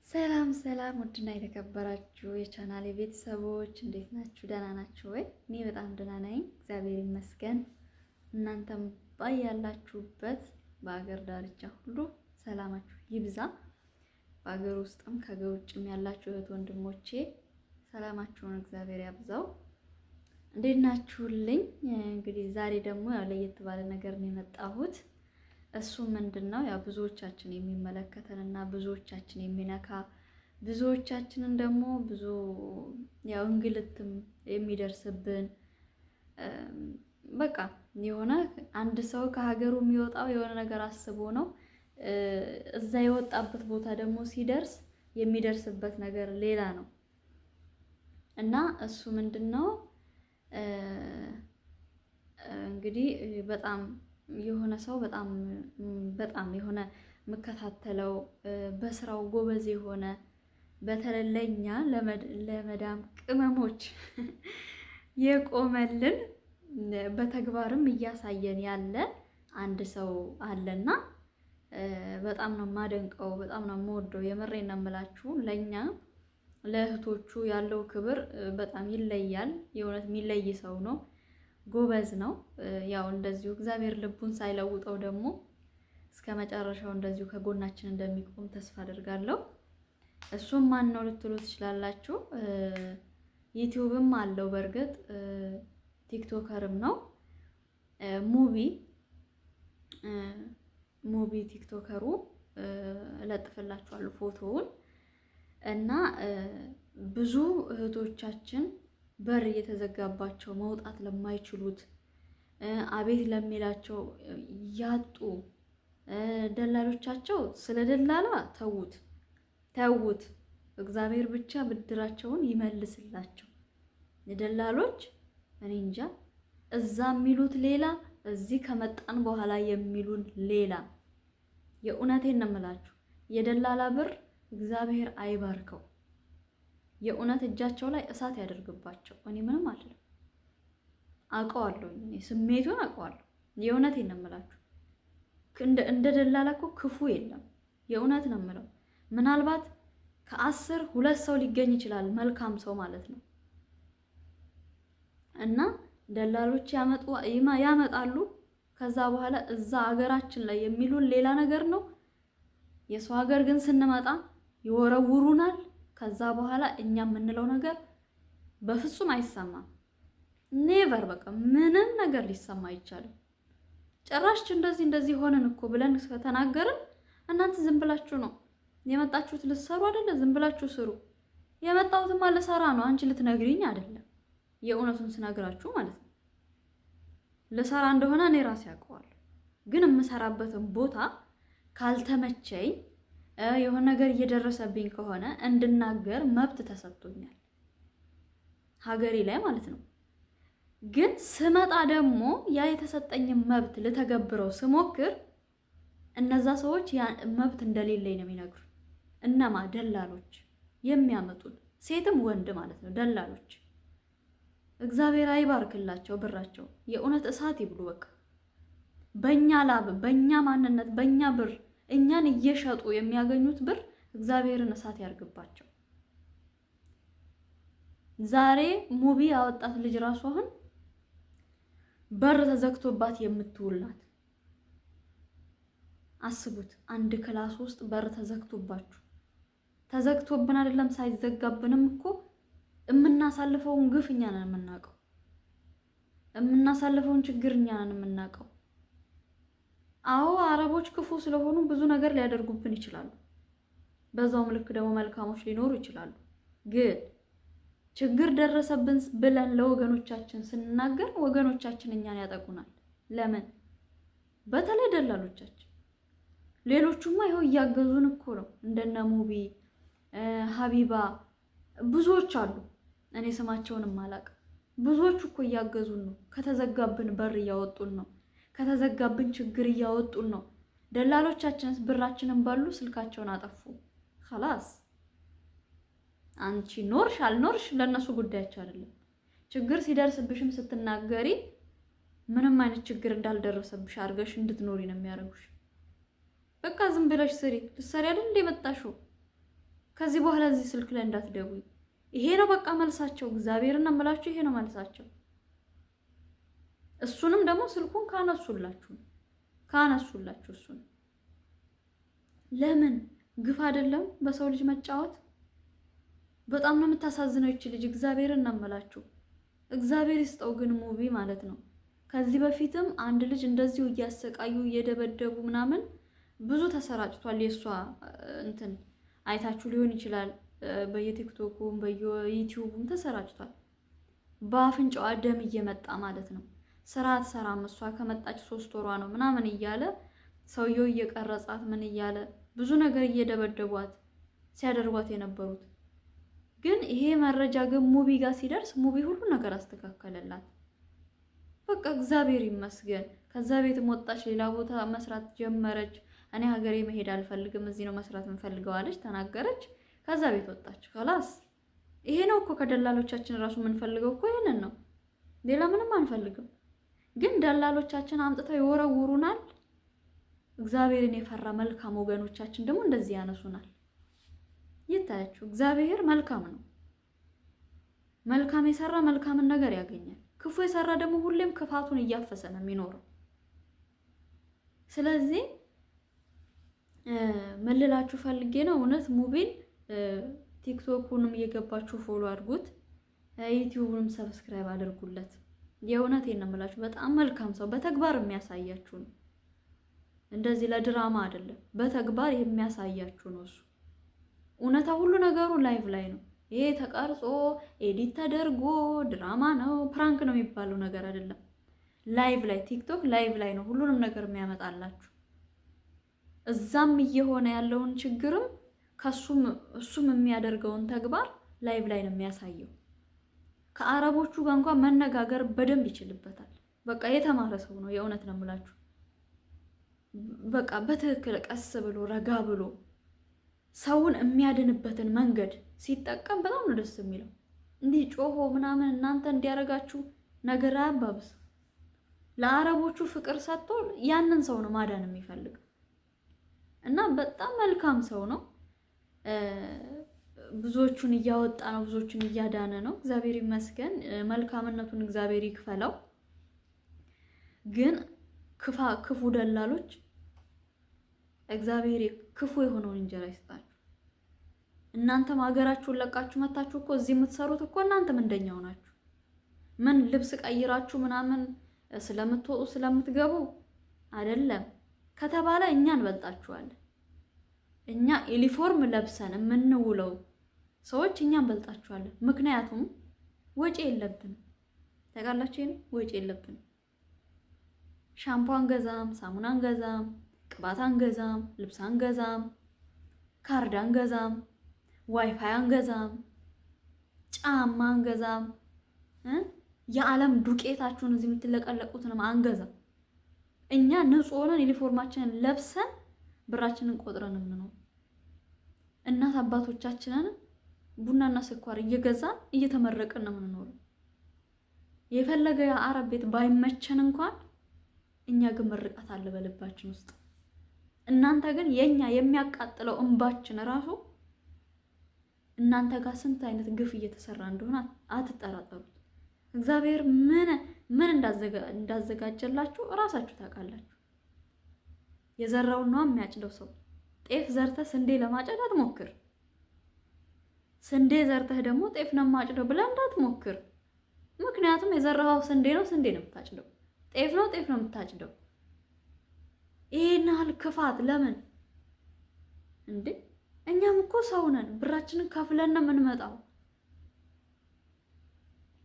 ሰላም ሰላም፣ ውድና የተከበራችሁ የቻናሌ ቤተሰቦች እንዴት ናችሁ? ደህና ናችሁ ወይ? እኔ በጣም ደህና ነኝ፣ እግዚአብሔር ይመስገን። እናንተም ባያላችሁበት በአገር ዳርቻ ሁሉ ሰላማችሁ ይብዛ። በአገር ውስጥም ከሀገር ውጭም ያላችሁ እህት ወንድሞቼ ሰላማችሁን እግዚአብሔር ያብዛው። እንዴት ናችሁልኝ? እንግዲህ ዛሬ ደግሞ ያው ለየት ባለ ነገር ነው የመጣሁት። እሱ ምንድን ነው? ያው ብዙዎቻችን የሚመለከተን እና ብዙዎቻችን የሚነካ፣ ብዙዎቻችንን ደግሞ ብዙ ያው እንግልትም የሚደርስብን፣ በቃ የሆነ አንድ ሰው ከሀገሩ የሚወጣው የሆነ ነገር አስቦ ነው። እዛ የወጣበት ቦታ ደግሞ ሲደርስ የሚደርስበት ነገር ሌላ ነው። እና እሱ ምንድን ነው? እንግዲህ በጣም የሆነ ሰው፣ በጣም በጣም የሆነ የምከታተለው፣ በስራው ጎበዝ የሆነ፣ በተለይ ለእኛ ለመዳም ቅመሞች የቆመልን፣ በተግባርም እያሳየን ያለ አንድ ሰው አለና በጣም ነው የማደንቀው፣ በጣም ነው የምወደው። የምሬን ነው የምላችሁ። ለእኛ ለእህቶቹ ያለው ክብር በጣም ይለያል። የእውነት የሚለይ ሰው ነው። ጎበዝ ነው። ያው እንደዚሁ እግዚአብሔር ልቡን ሳይለውጠው ደግሞ እስከ መጨረሻው እንደዚሁ ከጎናችን እንደሚቆም ተስፋ አደርጋለሁ። እሱም ማን ነው ልትሉ ትችላላችሁ። ዩቲዩብም አለው፣ በእርግጥ ቲክቶከርም ነው። ሙቢ ሙቢ ቲክቶከሩ፣ እለጥፍላችኋለሁ ፎቶውን። እና ብዙ እህቶቻችን በር እየተዘጋባቸው መውጣት ለማይችሉት፣ አቤት ለሚላቸው ያጡ፣ ደላሎቻቸው፣ ስለ ደላላ ተዉት ተዉት፣ እግዚአብሔር ብቻ ብድራቸውን ይመልስላቸው። ደላሎች እኔ እንጃ፣ እዛ የሚሉት ሌላ፣ እዚህ ከመጣን በኋላ የሚሉን ሌላ። የእውነቴን ነው የምላችሁ፣ የደላላ ብር እግዚአብሔር አይባርከው። የእውነት እጃቸው ላይ እሳት ያደርግባቸው። እኔ ምንም አልልም፣ አውቀዋለሁ፣ እኔ ስሜቱን አውቀዋለሁ። የእውነቴን ነው የምላችሁ። እንደ ደላላ እኮ ክፉ የለም። የእውነት ነው የምለው። ምናልባት ከ10 ሁለት ሰው ሊገኝ ይችላል፣ መልካም ሰው ማለት ነው። እና ደላሎች ያመጣሉ። ከዛ በኋላ እዛ ሀገራችን ላይ የሚሉን ሌላ ነገር ነው። የሰው ሀገር ግን ስንመጣ ይወረውሩናል። ከዛ በኋላ እኛ የምንለው ነገር በፍጹም አይሰማም። Never፣ በቃ ምንም ነገር ሊሰማ አይቻልም። ጭራሽ እንደዚህ እንደዚህ ሆነን እኮ ብለን ከተናገርን እናንተ ዝም ብላችሁ ነው የመጣችሁት፣ ልትሰሩ አይደለ? ዝም ብላችሁ ስሩ። የመጣሁትማ ልሰራ ነው፣ አንቺ ልትነግሪኝ አይደለም። የእውነቱን ስነግራችሁ ማለት ነው። ልሰራ እንደሆነ እኔ ራሴ ያውቀዋለሁ። ግን የምሰራበትን ቦታ ካልተመቸኝ፣ የሆነ ነገር እየደረሰብኝ ከሆነ እንድናገር መብት ተሰጥቶኛል፣ ሀገሬ ላይ ማለት ነው። ግን ስመጣ ደግሞ ያ የተሰጠኝን መብት ልተገብረው ስሞክር እነዛ ሰዎች ያ መብት እንደሌለኝ ነው የሚነግሩ። እነማ? ደላሎች የሚያመጡን፣ ሴትም ወንድ ማለት ነው። ደላሎች እግዚአብሔር አይባርክላቸው ብራቸው፣ የእውነት እሳት ይብሉ። በቃ በእኛ ላብ፣ በእኛ ማንነት፣ በእኛ ብር እኛን እየሸጡ የሚያገኙት ብር እግዚአብሔርን እሳት ያርግባቸው። ዛሬ ሙቢ ያወጣት ልጅ ራሱ አሁን በር ተዘግቶባት የምትውል ናት። አስቡት፣ አንድ class ውስጥ በር ተዘግቶባችሁ፣ ተዘግቶብን አይደለም፣ ሳይዘጋብንም እኮ የምናሳልፈውን ግፍ እኛ ነን የምናውቀው። የምናሳልፈውን ችግር እኛ ነን የምናውቀው። አዎ፣ አረቦች ክፉ ስለሆኑ ብዙ ነገር ሊያደርጉብን ይችላሉ። በዛውም ልክ ደግሞ መልካሞች ሊኖሩ ይችላሉ። ግን ችግር ደረሰብን ብለን ለወገኖቻችን ስንናገር ወገኖቻችን እኛን ያጠቁናል። ለምን? በተለይ ደላሎቻችን። ሌሎቹማ ይኸው እያገዙን እኮ ነው። እንደነ ሙቢ፣ ሀቢባ፣ ብዙዎች አሉ። እኔ ስማቸውንም አላውቅም። ብዙዎቹ እኮ እያገዙን ነው። ከተዘጋብን በር እያወጡን ነው። ከተዘጋብን ችግር እያወጡን ነው። ደላሎቻችንስ ብራችንን በሉ፣ ስልካቸውን አጠፉ። خلاص፣ አንቺ ኖርሽ አልኖርሽ ለእነሱ ጉዳያቸው አይደለም። ችግር ሲደርስብሽም ስትናገሪ ምንም አይነት ችግር እንዳልደረሰብሽ አድርገሽ እንድትኖሪ ነው የሚያደርጉሽ። በቃ ዝም ብለሽ ስሪ። ልትሰሪ አይደል እንደ የመጣሽው? ከዚህ በኋላ እዚህ ስልክ ላይ እንዳትደውይ። ይሄ ነው በቃ መልሳቸው። እግዚአብሔርን እምላችሁ ይሄ ነው መልሳቸው። እሱንም ደግሞ ስልኩን ካነሱላችሁ እሱን ለምን ግፍ አይደለም በሰው ልጅ መጫወት? በጣም ነው የምታሳዝነው ይቺ ልጅ። እግዚአብሔርን እምላችሁ እግዚአብሔር ይስጠው ግን ሙቢ ማለት ነው። ከዚህ በፊትም አንድ ልጅ እንደዚሁ እያሰቃዩ እየደበደቡ ምናምን ብዙ ተሰራጭቷል። የእሷ እንትን አይታችሁ ሊሆን ይችላል። በየቲክቶኩም በየዩቲዩቡም ተሰራጭቷል። በአፍንጫዋ ደም እየመጣ ማለት ነው። ስራ አትሰራም እሷ ከመጣች 3 ወሯ ነው ምናምን እያለ ሰውየው እየቀረጻት ምን እያለ ብዙ ነገር እየደበደቧት ሲያደርጓት የነበሩት። ግን ይሄ መረጃ ግን ሙቢ ጋር ሲደርስ ሙቢ ሁሉ ነገር አስተካከለላት። በቃ እግዚአብሔር ይመስገን። ከዛ ቤትም ወጣች፣ ሌላ ቦታ መስራት ጀመረች። እኔ ሀገሬ መሄድ አልፈልግም፣ እዚህ ነው መስራት የምፈልገው አለች፣ ተናገረች። ከዛ ቤት ወጣች። خلاص ይሄ ነው እኮ ከደላሎቻችን እራሱ የምንፈልገው እኮ ይሄንን ነው። ሌላ ምንም አንፈልግም። ግን ደላሎቻችን አምጥተው ይወረውሩናል። እግዚአብሔርን የፈራ መልካም ወገኖቻችን ደግሞ እንደዚህ ያነሱናል። ይታያችሁ፣ እግዚአብሔር መልካም ነው። መልካም የሰራ መልካምን ነገር ያገኛል። ክፉ የሰራ ደግሞ ሁሌም ክፋቱን እያፈሰ ነው የሚኖረው። ስለዚህ ምን ልላችሁ ፈልጌ ነው፣ እውነት ሙቢን ቲክቶኩንም እየገባችሁ follow አድርጉት፣ ዩቲዩብንም subscribe አድርጉለት። የእውነቴን ነው የምላችሁ፣ በጣም መልካም ሰው በተግባር የሚያሳያችሁ ነው። እንደዚህ ለድራማ አይደለም፣ በተግባር የሚያሳያችሁ ነው እሱ። እውነታ ሁሉ ነገሩ live ላይ ነው። ይሄ ተቀርጾ edit ተደርጎ ድራማ ነው prank ነው የሚባለው ነገር አይደለም። live ላይ ቲክቶክ live ላይ ነው ሁሉንም ነገር የሚያመጣላችሁ። እዛም እየሆነ ያለውን ችግርም ከሱም እሱም የሚያደርገውን ተግባር live ላይ ነው የሚያሳየው። ከአረቦቹ ጋር እንኳን መነጋገር በደንብ ይችልበታል። በቃ የተማረ ሰው ነው። የእውነት ነው የምላችሁ። በቃ በትክክል ቀስ ብሎ ረጋ ብሎ ሰውን የሚያድንበትን መንገድ ሲጠቀም በጣም ነው ደስ የሚለው። እንዲህ ጮሆ ምናምን እናንተ እንዲያደርጋችሁ ነገር አያባብስ። ለአረቦቹ ፍቅር ሰጥቶ ያንን ሰው ነው ማዳን የሚፈልገው እና በጣም መልካም ሰው ነው። ብዙዎቹን እያወጣ ነው፣ ብዙዎቹን እያዳነ ነው። እግዚአብሔር ይመስገን። መልካምነቱን እግዚአብሔር ይክፈለው። ግን ክፉ ደላሎች እግዚአብሔር ክፉ የሆነውን እንጀራ ይስጣችሁ። እናንተም ሀገራችሁን ለቃችሁ መታችሁ እኮ እዚህ የምትሰሩት እኮ እናንተም እንደኛው ናችሁ። ምን ልብስ ቀይራችሁ ምናምን ስለምትወጡ ስለምትገቡ አይደለም ከተባለ እኛ እንበልጣችኋለን። እኛ ዩኒፎርም ለብሰን የምንውለው ሰዎች እኛ እንበልጣችኋለን። ምክንያቱም ወጪ የለብንም። ታውቃላችሁ፣ ይሄን ወጪ የለብንም። ሻምፖ አንገዛም፣ ሳሙና አንገዛም፣ ቅባት አንገዛም፣ ልብስ አንገዛም፣ ካርድ አንገዛም፣ ዋይፋይ አንገዛም፣ ጫማ አንገዛም፣ የዓለም ዱቄታችሁን እዚህ የምትለቀለቁትንም አንገዛም። እኛ ንጹህ ሆነን ዩኒፎርማችንን ለብሰን ብራችንን ቆጥረን የምንኖር እናት አባቶቻችንን ቡናና ስኳር እየገዛን እየተመረቅን ነው የምንኖረው። የፈለገ የአረብ ቤት ባይመቸን እንኳን እኛ ግን ምርቃት አለ በልባችን ውስጥ። እናንተ ግን የኛ የሚያቃጥለው እንባችን ራሱ እናንተ ጋር ስንት አይነት ግፍ እየተሰራ እንደሆነ አትጠራጠሩት። እግዚአብሔር ምን ምን እንዳዘጋጀላችሁ እራሳችሁ ታውቃላችሁ። የዘራውን ነው የሚያጭደው ሰው። ጤፍ ዘርተህ ስንዴ ለማጨድ አትሞክር። ስንዴ ዘርተህ ደግሞ ጤፍ ነው የማጭደው ብለህ እንዳትሞክር። ምክንያቱም የዘራኸው ስንዴ ነው፣ ስንዴ ነው የምታጭደው። ጤፍ ነው፣ ጤፍ ነው የምታጭደው። ይሄን ያህል ክፋት ለምን እንዴ? እኛም እኮ ሰው ነን። ብራችንን ከፍለን ነው የምንመጣው።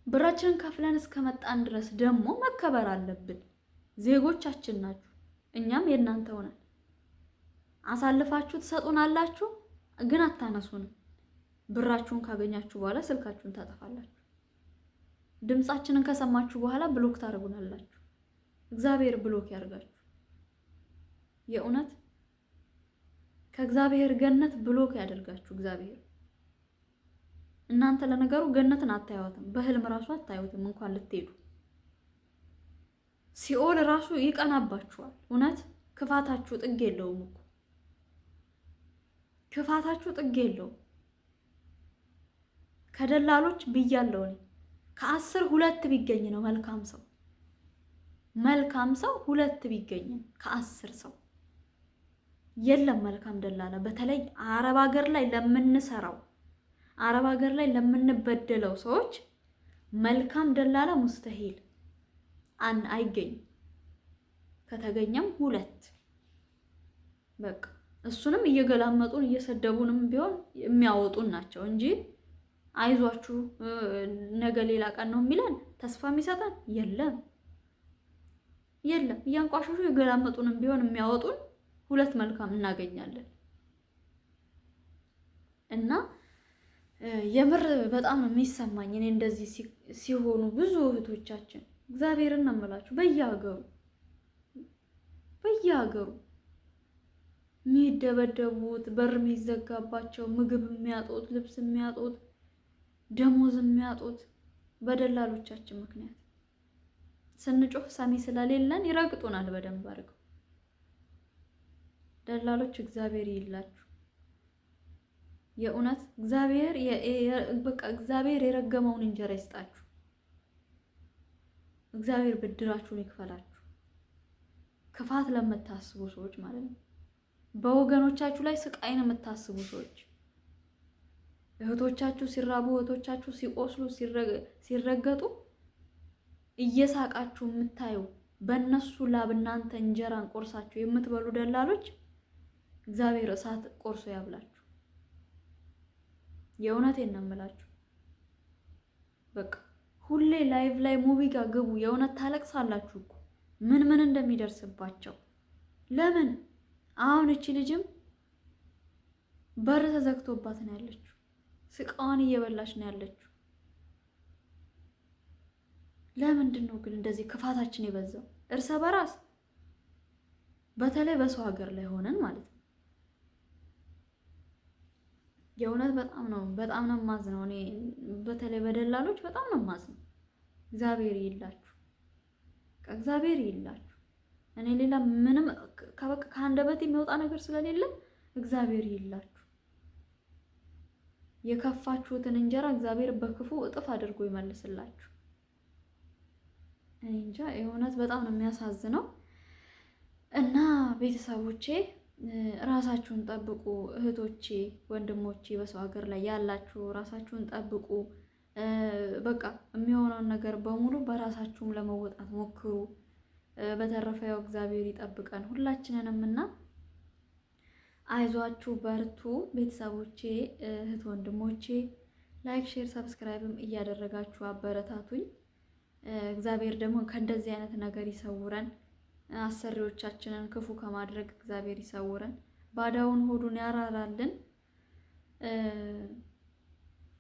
ብራችንን ከፍለን እስከመጣን ድረስ ደግሞ መከበር አለብን። ዜጎቻችን ናችሁ፣ እኛም የእናንተው ነን። አሳልፋችሁ ትሰጡናላችሁ፣ ግን አታነሱንም። ብራችሁን ካገኛችሁ በኋላ ስልካችሁን ታጠፋላችሁ። ድምፃችንን ከሰማችሁ በኋላ block ታደርጉናላችሁ። እግዚአብሔር block ያርጋችሁ። የእውነት ከእግዚአብሔር ገነት block ያደርጋችሁ እግዚአብሔር። እናንተ ለነገሩ ገነትን አታዩትም፣ በህልም ራሱ አታዩትም እንኳን ልትሄዱ። ሲኦል ራሱ ይቀናባችኋል። እውነት ክፋታችሁ ጥግ የለውም እኮ፣ ክፋታችሁ ጥግ የለውም። ከደላሎች ብያለሁ እኔ ከ10 ሁለት ቢገኝ ነው መልካም ሰው። መልካም ሰው ሁለት ቢገኝ ነው ከ10 ሰው። የለም መልካም ደላላ። በተለይ አረብ ሀገር ላይ ለምንሰራው፣ አረብ ሀገር ላይ ለምንበደለው ሰዎች መልካም ደላላ مستحيل አይገኝም። ከተገኘም ሁለት በቃ፣ እሱንም እየገላመጡን እየሰደቡንም ቢሆን የሚያወጡን ናቸው እንጂ አይዟችሁ ነገ ሌላ ቀን ነው የሚለን ተስፋ የሚሰጠን የለም የለም። እያንቋሸሹ የገላመጡንም ቢሆን የሚያወጡን ሁለት መልካም እናገኛለን። እና የምር በጣም ነው የሚሰማኝ እኔ እንደዚህ ሲሆኑ ብዙ እህቶቻችን፣ እግዚአብሔርን ነው የምላችሁ፣ በየሀገሩ በየሀገሩ የሚደበደቡት፣ በር የሚዘጋባቸው፣ ምግብ የሚያጡት፣ ልብስ የሚያጡት፣ ደሞዝ የሚያጡት በደላሎቻችን ምክንያት ስንጮህ ሰሚ ስለሌለን ይረግጡናል በደንብ አድርገው። ደላሎች እግዚአብሔር ይላችሁ። የእውነት እግዚአብሔር በቃ እግዚአብሔር የረገመውን እንጀራ ይስጣችሁ። እግዚአብሔር ብድራችሁን ይክፈላችሁ። ክፋት ለምታስቡ ሰዎች ማለት ነው። በወገኖቻችሁ ላይ ስቃይን የምታስቡ ሰዎች፣ እህቶቻችሁ ሲራቡ፣ እህቶቻችሁ ሲቆስሉ፣ ሲረገጡ እየሳቃችሁ የምታዩ፣ በእነሱ ላብ እናንተ እንጀራን ቆርሳችሁ የምትበሉ ደላሎች እግዚአብሔር እሳት ቆርሶ ያብላችሁ። የእውነቴን ነው የምላችሁ። በቃ ሁሌ live ላይ ሙቢ ጋር ግቡ። የእውነት ታለቅሳላችሁ እኮ ምን ምን እንደሚደርስባቸው። ለምን አሁን እቺ ልጅም በር ተዘግቶባት ነው ያለችው። ስቃዋን እየበላች ነው ያለችው። ለምንድን ነው ግን እንደዚህ ክፋታችን የበዛው? እርሰ በራስ በተለይ በሰው ሀገር ላይ ሆነን ማለት ነው። የእውነት በጣም ነው የማዝነው። እኔ በተለይ በደላሎች በጣም ነው የማዝነው። እግዚአብሔር ይላችሁ፣ እግዚአብሔር ይላችሁ። እኔ ሌላ ምንም ከበቃ ከአንደበቴ የሚወጣ ነገር ስለሌለ እግዚአብሔር ይላችሁ። የከፋችሁትን እንጀራ እግዚአብሔር በክፉ እጥፍ አድርጎ ይመልስላችሁ። እኔ እንጃ፣ የእውነት በጣም ነው የሚያሳዝነው። እና ቤተሰቦቼ ራሳችሁን ጠብቁ። እህቶቼ፣ ወንድሞቼ በሰው ሀገር ላይ ያላችሁ ራሳችሁን ጠብቁ። በቃ የሚሆነውን ነገር በሙሉ በራሳችሁም ለመወጣት ሞክሩ። በተረፈ ያው እግዚአብሔር ይጠብቀን ሁላችንንም እና አይዟችሁ በርቱ። ቤተሰቦቼ፣ እህት ወንድሞቼ like፣ share፣ subscribe ም እያደረጋችሁ አበረታቱኝ። እግዚአብሔር ደግሞ ከእንደዚህ አይነት ነገር ይሰውረን። አሰሪዎቻችንን ክፉ ከማድረግ እግዚአብሔር ይሰውረን። ባዳውን ሆዱን ያራራልን።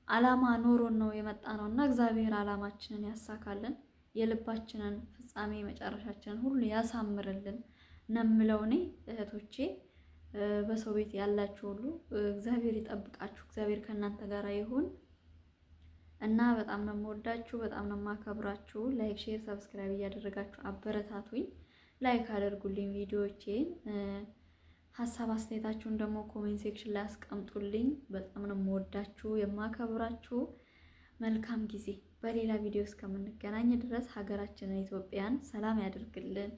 አላማ ኖሮን ነው የመጣ ነው እና እግዚአብሔር አላማችንን ያሳካልን፣ የልባችንን ፍጻሜ መጨረሻችንን ሁሉ ያሳምርልን ነው የምለው እኔ። እህቶቼ፣ በሰው ቤት ያላችሁ ሁሉ እግዚአብሔር ይጠብቃችሁ፣ እግዚአብሔር ከእናንተ ጋር ይሁን እና በጣም ነው የምወዳችሁ፣ በጣም ነው የማከብራችሁ። Like፣ share፣ subscribe እያደረጋችሁ አበረታቱኝ። Like አድርጉልኝ ቪዲዮዎቼን። ሀሳብ አስተያየታችሁን ደግሞ comment section ላይ አስቀምጡልኝ። በጣም ነው የምወዳችሁ የማከብራችሁ። መልካም ጊዜ። በሌላ ቪዲዮ እስከምንገናኝ ድረስ ሀገራችንን ኢትዮጵያን ሰላም ያደርግልን።